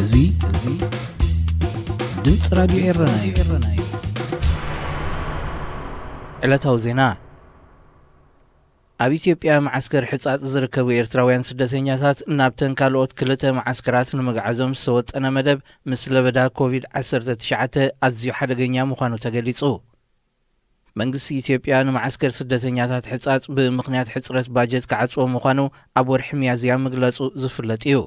እዚ እዚ ድምፂ ራዲዮ ኤረና እዩ። ዕለታዊ ዜና። ኣብ ኢትዮጵያ መዓስከር ሕጻጽ ዝርከቡ ኤርትራውያን ስደተኛታት ናብተን ካልኦት ክልተ መዓስከራት ንምግዓዞም ዝተወጠነ መደብ ምስ ለበዳ ኮቪድ ዓሰርተ ትሽዓተ ኣዝዩ ሓደገኛ ምዃኑ ተገሊጹ። መንግስቲ ኢትዮጵያ ንመዓስከር ስደተኛታት ሕጻጽ ብምኽንያት ሕጽረት ባጀት ክዓጽዎ ምዃኑ ኣብ ወርሒ ሚያዝያ ምግላጹ ዝፍለጥ እዩ።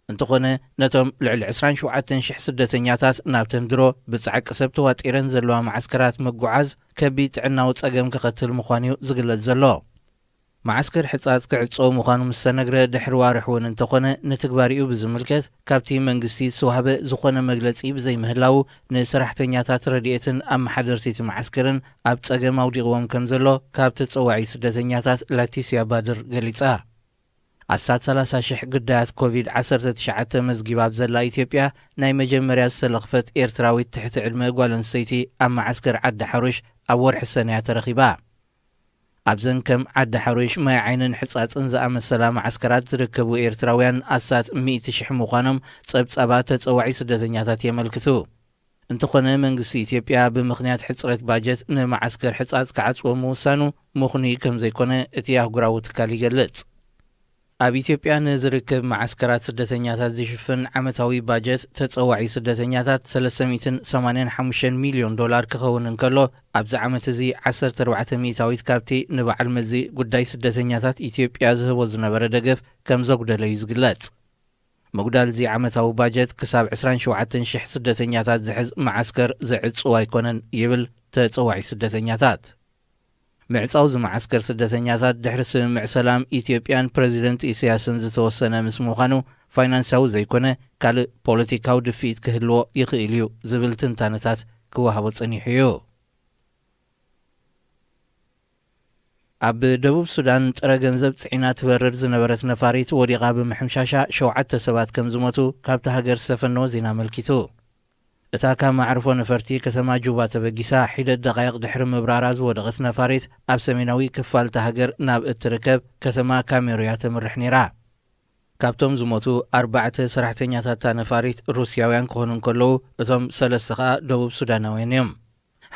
እንተኾነ፣ ነቶም ልዕሊ ዕስራን ሸውዓተን ሽሕ ስደተኛታት ናብተን ድሮ ብጻዕቂ ሰብ ተዋጢረን ዘለዋ መዓስከራት ምጉዓዝ ከቢድ ጥዕናዊ ጸገም ከኸትል ምዃኑ እዩ ዝግለጽ ዘሎ። መዓስከር ሕጻጽ ክዕጾ ምዃኑ ምስ ተነግረ ድሕሪ ዋርሕ እውን እንተኾነ፣ ንትግባሪኡ ብዝምልከት ካብቲ መንግስቲ ዝተዋህበ ዝኾነ መግለጺ ብዘይምህላዉ፣ ንሰራሕተኛታት ረድኤትን ኣመሓደርቲ እቲ መዓስከርን ኣብ ጸገም ኣውዲቕዎም ከም ዘሎ ካብ ተጸዋዒ ስደተኛታት ላቲስያ ባድር ገሊጻ። ኣስታት ሰላሳ ሽሕ ግዳያት ኮቪድ ዓሰርተ ትሽዓተ መዝጊባ ኣብ ዘላ ኢትዮጵያ፣ ናይ መጀመርያ ዝተለኽፈት ኤርትራዊት ትሕቲ ዕድመ ጓል ኣንስተይቲ ኣብ መዓስከር ዓዲ ሓሩሽ ኣብ ወርሒ ሰነ እያ ተረኺባ። ኣብዘን ከም ዓዲ ሓሩሽ፣ ማይ ዓይንን ሕጻጽን ዝኣመሰላ መዓስከራት ዝርከቡ ኤርትራውያን ኣስታት ሚእቲ ሽሕ ምዃኖም ጸብጻባት ተጸዋዒ ስደተኛታት የመልክቱ። እንተኾነ፣ መንግስቲ ኢትዮጵያ ብምኽንያት ሕጽረት ባጀት ንመዓስከር ሕጻጽ ክዓጽዎ ምውሳኑ ምኽኑይ ከም ዘይኮነ እቲ ኣህጉራዊ ትካል ይገልጽ። ኣብ ኢትዮጵያ ንዝርከብ መዓስከራት ስደተኛታት ዝሽፍን ዓመታዊ ባጀት ተጸዋዒ ስደተኛታት ሰለስተ ሚእትን ሰማንያን ሓሙሽተን ሚልዮን ዶላር ክኸውን እንከሎ፣ ኣብዚ ዓመት እዚ ዓሰርተ ኣርባዕተ ሚእታዊት ካብቲ ንበዓል መዚ ጉዳይ ስደተኛታት ኢትዮጵያ ዝህቦ ዝነበረ ደገፍ ከም ዘጉደለ እዩ ዝግለጽ። ምጉዳል እዚ ዓመታዊ ባጀት ክሳብ ዕስራን ሸውዓተን ሽሕ ስደተኛታት ዝሕዝ መዓስከር ዘዕጽው ኣይኮነን ይብል ተጸዋዒ ስደተኛታት። ምዕጻው እዚ መዓስከር ስደተኛታት ድሕሪ ስምምዕ ሰላም ኢትዮጵያን ፕረዚደንት ኢሳያስን ዝተወሰነ ምስ ምዃኑ፣ ፋይናንሳዊ ዘይኮነ ካልእ ፖለቲካዊ ድፍኢት ክህልዎ ይኽእል እዩ ዝብል ትንታነታት ክወሃቦ ጸኒሑ እዩ። ኣብ ደቡብ ሱዳን ጥረ ገንዘብ ጽዒና ትበርር ዝነበረት ነፋሪት ወዲቓ ብምሕምሻሻ ሸውዓተ ሰባት ከም ዝሞቱ ካብቲ ሃገር ዝተፈነወ ዜና ኣመልኪቱ። እታ ካብ መዕርፎ ነፈርቲ ከተማ ጁባ ተበጊሳ ሒደት ደቓይቕ ድሕሪ ምብራራ ዝወደቐት ነፋሪት ኣብ ሰሜናዊ ክፋል እታ ሃገር ናብ እትርከብ ከተማ ካሜሩ እያ ተምርሕ ነይራ። ካብቶም ዝሞቱ ኣርባዕተ ሰራሕተኛታት እታ ነፋሪት ሩስያውያን ክኾኑ እንከለዉ፣ እቶም ሰለስተ ከኣ ደቡብ ሱዳናውያን እዮም።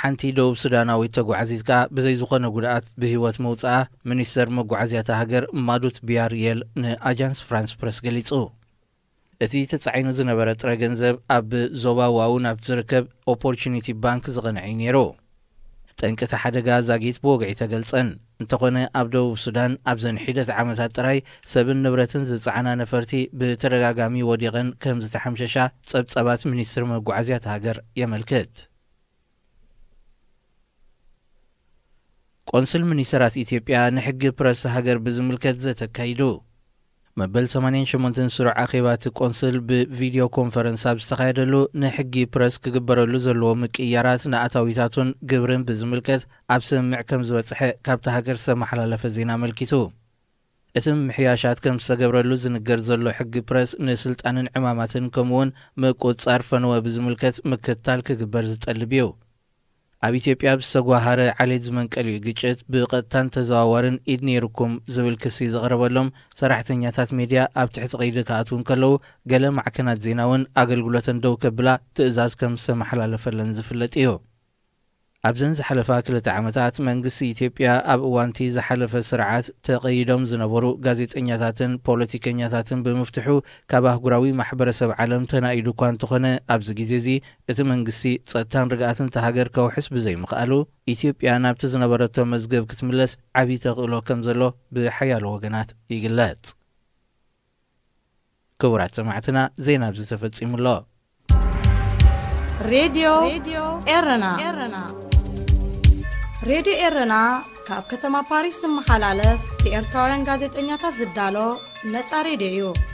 ሓንቲ ደቡብ ሱዳናዊት ተጓዓዚት ከኣ ብዘይ ዝኾነ ጉድኣት ብህይወት ምውጽኣ ሚኒስተር መጓዓዝያ እታ ሃገር ማዱት ቢያር የል ንኣጃንስ ፍራንስ ፕረስ ገሊጹ። እቲ ተጻዒኑ ዝነበረ ጥረ ገንዘብ ኣብ ዞባ ዋው ናብ ዝርከብ ኦፖርቹኒቲ ባንክ ዝቐንዐ እዩ ነይሩ። ጠንቂ እቲ ሓደጋ ዛጊት ብወግዒ ተገልጸን። እንተኾነ፣ ኣብ ደቡብ ሱዳን ኣብዘን ሒደት ዓመታት ጥራይ ሰብን ንብረትን ዝጸዓና ነፈርቲ ብተደጋጋሚ ወዲቐን ከም ዝተሓምሸሻ ጸብጻባት ሚኒስትሪ መጓዓዝያ እታ ሃገር የመልክት። ቆንስል ሚኒስተራት ኢትዮጵያ ንሕጊ ፕረስ ሃገር ብዝምልከት ዘተ ኣካይዱ። መበል ሰማንያን ሸሞንተን ስሩዕ ኣኼባ እቲ ቆንስል ብቪድዮ ኮንፈረንስ ኣብ ዝተኻየደሉ፣ ንሕጊ ፕረስ ክግበረሉ ዘለዎ ምቅይያራት፣ ንኣታዊታቱን ግብርን ብዝምልከት ኣብ ስምምዕ ከም ዝበጽሐ ካብታ ሃገር ዝተመሓላለፈ ዜና ኣመልኪቱ። እቲ ምምሕያሻት ከም ዝተገብረሉ ዝንገር ዘሎ ሕጊ ፕረስ ንስልጣንን ዕማማትን ከምኡውን ምቁጽጻር ፈነወ ብዝምልከት ምክትታል ክግበር ዝጠልብ እዩ። ኣብ ኢትዮጵያ ብዝተጓሃረ ዓሌት ዝመንቀል እዩ ግጭት፣ ብቐጥታን ተዘዋዋርን ኢድ ነይሩኩም ዝብል ክሲ ዝቐረበሎም ሰራሕተኛታት ሜድያ ኣብ ትሕቲ ቀይዲ ክኣትዉ እንከለዉ፣ ገለ ማዕከናት ዜና እውን ኣገልግሎተን ደው ከብላ ትእዛዝ ከም ዝተመሓላለፈለን ዝፍለጥ እዩ። ኣብዘን ዝሓለፋ ክልተ ዓመታት መንግስቲ ኢትዮጵያ ኣብ እዋንቲ ዝሓለፈ ስርዓት ተቐይዶም ዝነበሩ ጋዜጠኛታትን ፖለቲከኛታትን ብምፍትሑ ካብ ኣህጉራዊ ማሕበረሰብ ዓለም ተናኢዱ እኳ እንተኾነ፣ ኣብዚ ግዜ እዚ እቲ መንግስቲ ጸጥታን ርግኣትን እታ ሃገር ከውሕስ ብዘይምኽኣሉ፣ ኢትዮጵያ ናብቲ ዝነበረቶ መዝገብ ክትምለስ ዓቢ ተኽእሎ ከም ዘሎ ብሓያሎ ወገናት ይግለጽ። ክቡራት ሰማዕትና፣ ዜና ኣብዚ ተፈጺሙ ኣሎ። ሬድዮ ኤረና። ሬድዮ ኤረና ካብ ከተማ ፓሪስ ዝመሓላለፍ ብኤርትራውያን ጋዜጠኛታት ዝዳሎ ነጻ ሬድዮ እዩ።